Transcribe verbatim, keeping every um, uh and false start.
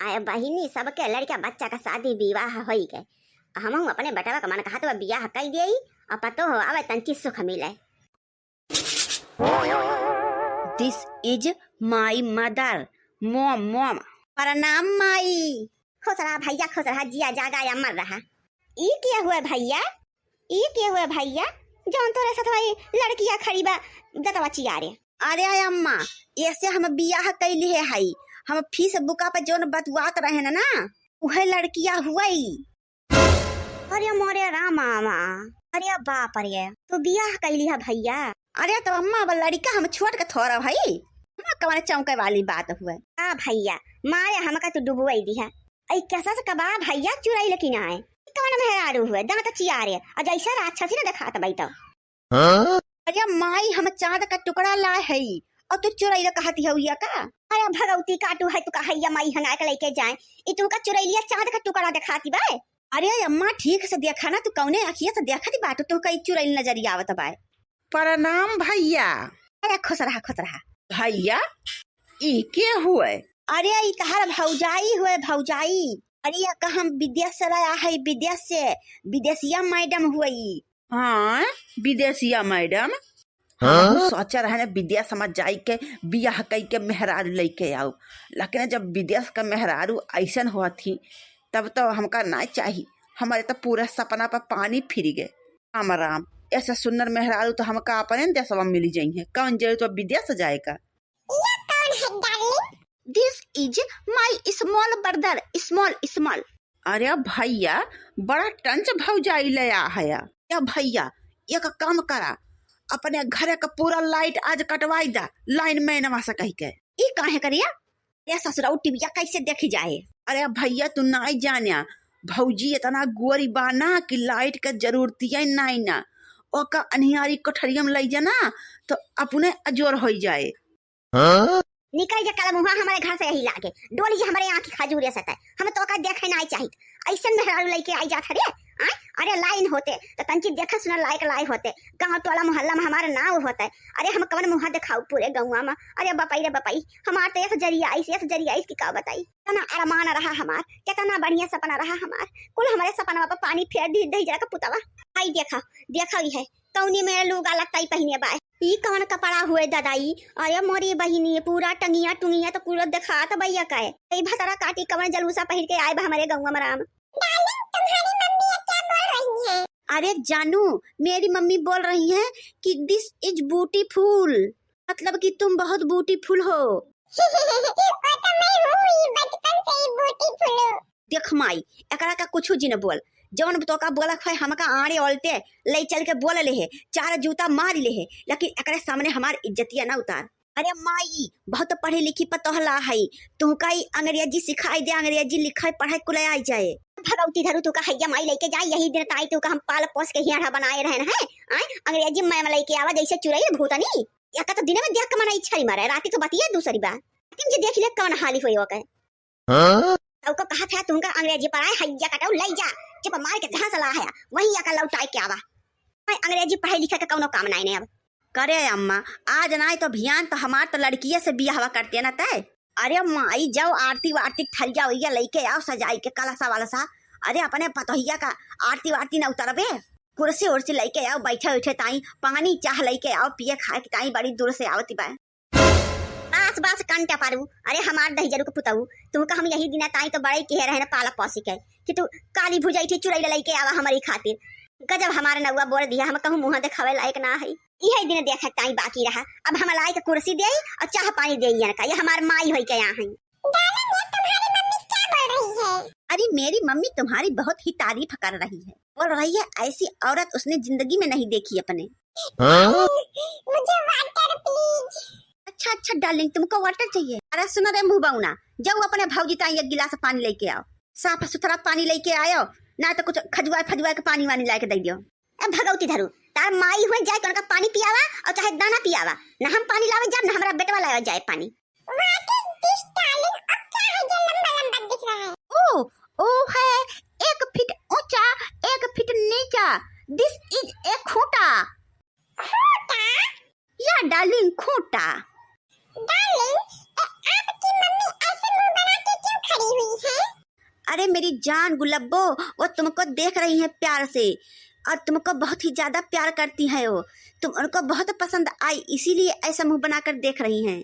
आए बहिनी, सबके लड़का बच्चा का शादी विवाह होई गए, हमहू अपने बेटवा का मन कहत बा बियाह कई देई, और पतो हो आवे तंची सुख मिले। This is my mother, mom, mom। प्रणाम माई। खुश रहा भैया, खुश रहा, जिया जागा या मर रहा। ई के हुए भैया? ई के हुए भैया, जौन तोरे साथ भाई लड़किया खड़ी बा, दतवा चियारे? अरे अम्मा, ऐसे हम बियाह कैली है हई, हम Facebook पे जौन बतुआत रहे न ना, उहे लड़किया हुई। अरे मोरे रामा, अरे बाप रे, तू बियाह कैली है भैया? अरे तो अम्मा, अब लड़का हम छोट के थोड़ा भाई, हम कवन चौंके वाली बात हुए। आ भैया, मारे हमका तू डुबुआई दिहा। ऐ कैसा से कबा भैया चुराई लेकिन आए। कवन मेहरारू हुए, दांत चियारे, आ जैसे राक्षसी न देखात बाई तो। हाँ? अरे माई, हम चांद का टुकड़ा लाए हई, और तू चुराई कहती हऊ या का? अरे भगवती काटू है, तू का हैया माई हंगा के लेके जाए, ई तू का चुरैलिया चांद का टुकड़ा देखाती बा? अरे अम्मा, ठीक से देखा ना, तू कौने अखिया से देखत बाटू, तू कई चुरैल नजरिया आवत बाय। प्रणाम भैया। अरे खुश रहा, खुश रहा। भैया, ई के हुए? अरे ई तहार भौजाई हुए, भौजाई। अरे या का हम विदेश से लाया है, विदेश से, विदेशिया मैडम हुए ई। हाँ, विदेशिया मैडम। हाँ? हमहू सोचा रहे न विदेश में जाई के बियाह कई के मेहरारू लइके आऊ, लेकिन जब विदेश का मेहरारू ऐसन होत ही, तब तो हमका ना चाही। हमारे तो पूरा सपना पर पानी फिर गए। राम राम, ऐसे सुंदर मेहरारू तो हमका अपने देशवा मिली जाई है। कौन जरूरत बा विदेश जाए का? ये कौन है darling? This is my small brother, small, small। अरे भैया, बड़ा टंच भौजाई ले आ है। या भैया, एक काम करा, अपने घरे का पूरा light आज कटवाई दा, lineman वा से कह के। ई काहे करिया? ये ससुराऊ टीविया कैसे देखी जाए? अरे भैया, तू नाई जान्या, भौजी इतना गोरी बा ना कि light का जरूरतिया नाई ना। ओका अन्हियारी कोठरिया में लई जाना तो अपने अजोर होई जाए। हाँ? निकल जा काला मुहा हमारे घर से यही लागे। डोली जे हमारे आँखी खजूरे सताए। हम तो ओका देखे नाई चाहित। ऐसन मेहरारू लइके आई जात हरे। आय? अरे लाइन होते तो तंची देखा सुना लायक लायक होते। गाँव टोला मोहल्ला में हमारे नाव होते। अरे हम कवन मुहा देखाऊ पूरे गौवा में। अरे बपाई रे बपाई, हमार तो ऐसा जरिया आइस, ऐसा जरिया आइस कि का बताई। कितना अरमान रहा हमार, कितना बढ़िया सपना रहा हमार। कुल हमारे सपनवा पर पानी फेर दी दही जरा का पुतवा। आई देखा, देखा ई है, कौनी मेरे लूगा लत्ताई पहिने बाय। ई कौन कपड़ा हुए दादाई? अरे मोरी बहिनी, पूरा टंगिया टुंगिया तो पूरा देखात बइया का है। ई भतरा काटी कवन जलूसा पहिर के आए बा हमारे गौवा में राम। Darling, तुम्हारी मम्मी ये क्या बोल रही है? अरे जानू, मेरी मम्मी बोल रही है कि this is beautiful, मतलब कि तुम बहुत beautiful हो। वो तो मैं हूँ ही, बचपन से ही beautiful हूँ। देख माई, एकरा का कुछ जिन बोल, जवन तोका बोलक है हमका आड़े ओलटे ले चल के बोल ले है, चार जूता मार ले है, लेकिन एकरे सामने हमार इज्जतिया ना उतार। अरे माई, बहुत पढ़ी लिखी पतोहला है, तुहका ई अंग्रेजी सिखाई दे, अंग्रेजी लिखे पढ़े कुल आई जाए। भगवती धरू तुका हैया माई लइके जाए, यही दिन ताई तुका हम पाल पोस के हियाढ़ा बनाए रहन है। आय, अंग्रेजी मैम लइके आवा जैसे चुरैल भूतनी। या का तो दिन में देख के मना इच्छा ही मारे, राती के बतिया दूसरी बा। तुम जे देख ले कौन हाली होई ओके। हाँ? ओको कहा था तुमका अंग्रेजी पढ़ाए, हैया कटाऊ लई जा, चुप मार के जहाँ से ला है, वहीं आकर लौटाए के आवा। मैं अंग्रेजी पढ़े लिखे के कौनो काम नाई ने अब। करे अम्मा, आज नाई तो भियान तो हमार तो लड़किया से बियाहवा करते ना तय। अरे माई, जाओ आरती वारती थरिया उरिया लइके आओ, सजाई के कलसा वलसा। अरे अपने पतोहिया का आरती वारती ना उतरबे, कुर्सी उर्सी लइके आओ, बैठे उठे ताई, पानी चाह लइके आओ, पिए खाए के ताई बड़ी दूर से आवती बा। बस बस कंटा पारू, अरे हमार दहिजरू के पुतऊ, तुमका हम यही दिना ताई तो बड़े किहे रहे न पाला पौसी के कि तू काली भुजाई थी चुरैला लइके आवा हमारी खातिर। गजब हमार नौआ बोल दिया, हम कहूँ मुँह देखावे लायक ना है। इहे दिन देखे ताई बाकी रहा, अब हम लाई के कुर्सी देई और चाह पानी देई इनका, ये हमार माई होई के यहाँ है। Darling, ये तुम्हारी मम्मी क्या बोल रही है? अरे मेरी मम्मी तुम्हारी बहुत ही तारीफ कर रही है, बोल रही है ऐसी औरत उसने जिंदगी में नहीं देखी अपने। हाँ? मुझे water please। अच्छा अच्छा darling, तुमको water चाहिए? अरे सुनो रे मुँह बउना, जाओ अपने भौजी ताई एक गिलास पानी लेके आओ, साफ सुथरा पानी लेके आयो, ना तो कुछ खजुआ फजुआ के पानी वानी लाके दे दियो। ए भगवती धरू, तार माई हुए जाए तो उनका पानी पियावा और चाहे दाना पियावा, ना हम पानी लावे जाब ना हमारा बेटवा लावे जाए पानी। What is this darling? और क्या है जो लंबा लंबा दिख रहा है? ओ, ओ है एक फीट ऊंचा, एक फीट नीचा। This is a खूंटा। खूंटा? या darling, खूंटा। Darling, ए, आपकी मम्मी ऐसे मुंह बना के क्यों खड़ी हुई अरे मेरी जान गुलब्बो, वो तुमको देख रही हैं प्यार से, और तुमको बहुत ही ज्यादा प्यार करती हैं वो। तुम उनको बहुत पसंद आई, इसीलिए ऐसा मुंह बनाकर देख रही हैं।